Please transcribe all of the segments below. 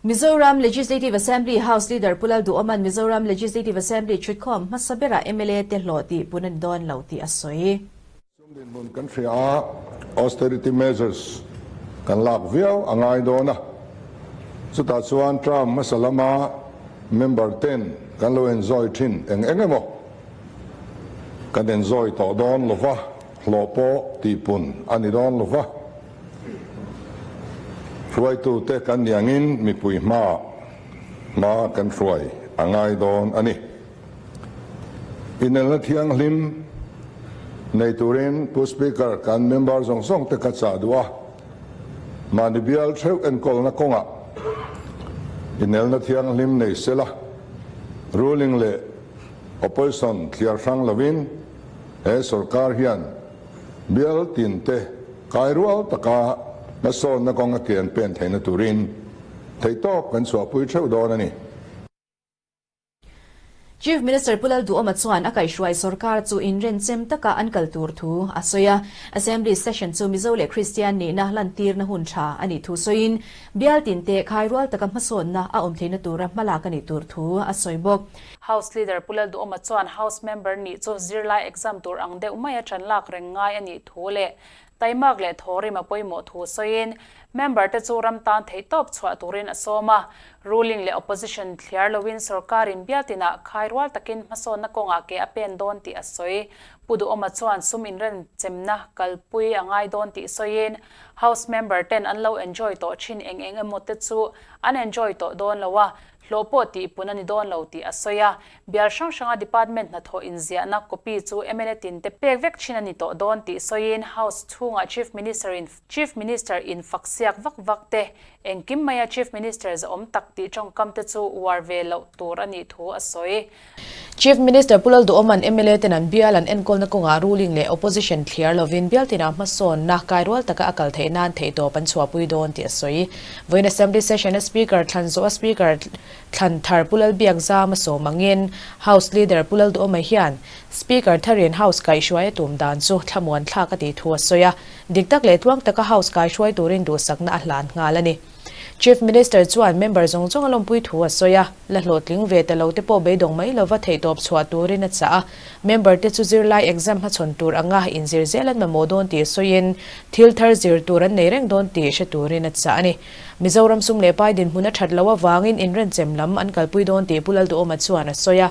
Mizoram Legislative Assembly House Leader Pu Lalduhawma'n Mizoram Legislative Assembly thutkhawm hmasa berah mla te hlawh tih pun a ni dawn lo tih a sawi. Sum dinhmun kan hria a, austerity measures kan lak viau a ngai dawn a. Chutah chuan term hmasa lama member ten kan lo enjoy thin eng eng emaw kan enjoy tawh dawn lova, hlawh pawh tihpun a ni dawn lova. Hruaitute kan ni angin mipui hmaah hma kan hruai a ngai dawn a ni. Inelna thianghlim nei turin Pu Speaker kan member zawng zawng te ka chah duh a, mahni bial theuh enkawlna kawngah inelna thianghlim nei sela, ruling leh opposition thliar hrang lovin he sorkar hian Bial tinte kairual taka hmasawnna kawnga ke an pen theihna turin theihtawp kan chhuahpui theuh dawn a ni. Chief Minister Pu Lalduhawma chuan a kaihhruai sorkar chu inrenchem taka an kal tur thu a sawi a. Assembly session chu Mizo leh Kristian nihna lantirna hun tha a nih thu sawiin, bial tinte khairual taka hmasawnna a awm theihna tura hmalak a nih tur thu a sawi bawk. House Leader Pu Lalduhawma chuan House Member nih chu zirlai exam tur ang deuh maia ṭan lak reng ngai a nih thu leh taimak leh thawrim a pawimawh thu sawiin member te chu ram tan theihtawp chhuah turin a sawm a. Ruling leh opposition thliar loin sorkarin bialtinah khai rual takin hmasawnna kawngah ke a pen dawn tih a sawi. Pu Duhawma chuan sum inrenchemna kalpui a ngai dawn tih sawiin House member ten an lo enjoy tawh thin eng eng emaw te chu an enjoy tawh dawn lo a, Hlawh pawh tih pun a ni dawn lo tih a sawi a, bial hrang hranga department hnathawh inziahna copy chu mla tin te pek vek thin a ni tawh dawn tih sawiin House chhungah Chief Minister in Chief Minister in fak siak vak vak te, engkim maia Chief Minister zahawm tak tih tawngkam te chu uar ve loh tur a nih thu a sawi. Chief Minister Pu Lalduhawma'n mla ten an bial an enkawlna kawngah ruling leh opposition thliar lovin bial tinah hmasawnna kairual taka a kal theih nan theihtawp an chhuahpui dawn tih a sawi. Vawiin Assembly Session-a Speaker thlan zawha Speaker thlan thar Pu Lalbiakzam a sawm angin House Leader Pu Lalduhawma hian Speaker tharin House kaihhruai a tum dan chu thlamuan thlak a tih thu a sawi a, dik tak leh tluang taka House kaihruai turin duhsakna a hlan nghal a ni. Chief Minister chuan member zawng zawng a lawmpui thu a sawi a, la hlawhtling ve ta lo te pawh beidawng mai lova theihtawp chhuah turin a chah a. Member te chu zirlai exam hmachhawn tur anga inzir zel an mamawh dawn tih sawiin thil thar zir tur an nei reng dawn tih hre turin a chah a ni. Mizoram sum leh pai dinhmun a that loh avangin inrenchem lam an kalpui dawn tih Pu Lalduhawma chuan a sawi a.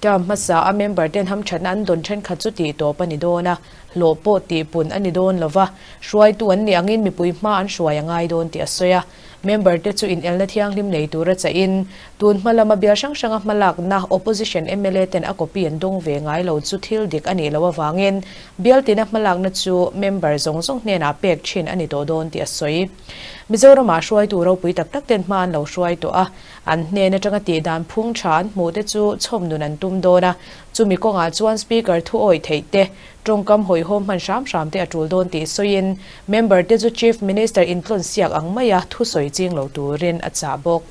Term hmasa a member ten hamthatna an dawn thenkhat chu tihtawp a ni dawn a, hlawh pawh tihpun a ni dawn lova, Hruaitu an nih angin mipui hma an hruai a ngai dawn tih a sawi a. Member te chu inelna thianghlim nei tura chahin, tun hma lama bial hrang hranga hmalakna opposition mla ten a copy an dawng ve ngai lo chu thil dik a nih loh avangin bial tina hmalakna chu member zawng zawng hnenah pek thin a ni tawh dawn tih a sawi. Mizoramah hruaitu ropui tak tak ten hma an lo hruai tawh a, an hnen atanga tihdan phung tha an hmuh te chu chhawm nun an tum dawn a, chumi kawngah chuan Speaker thu awih theih te Tawngkam hawihhawm hman hram hram te a tul dawn tih sawiin, member te chu Chief Minister intlawn siak ang maia thusawi ching lo turin a chah bawk.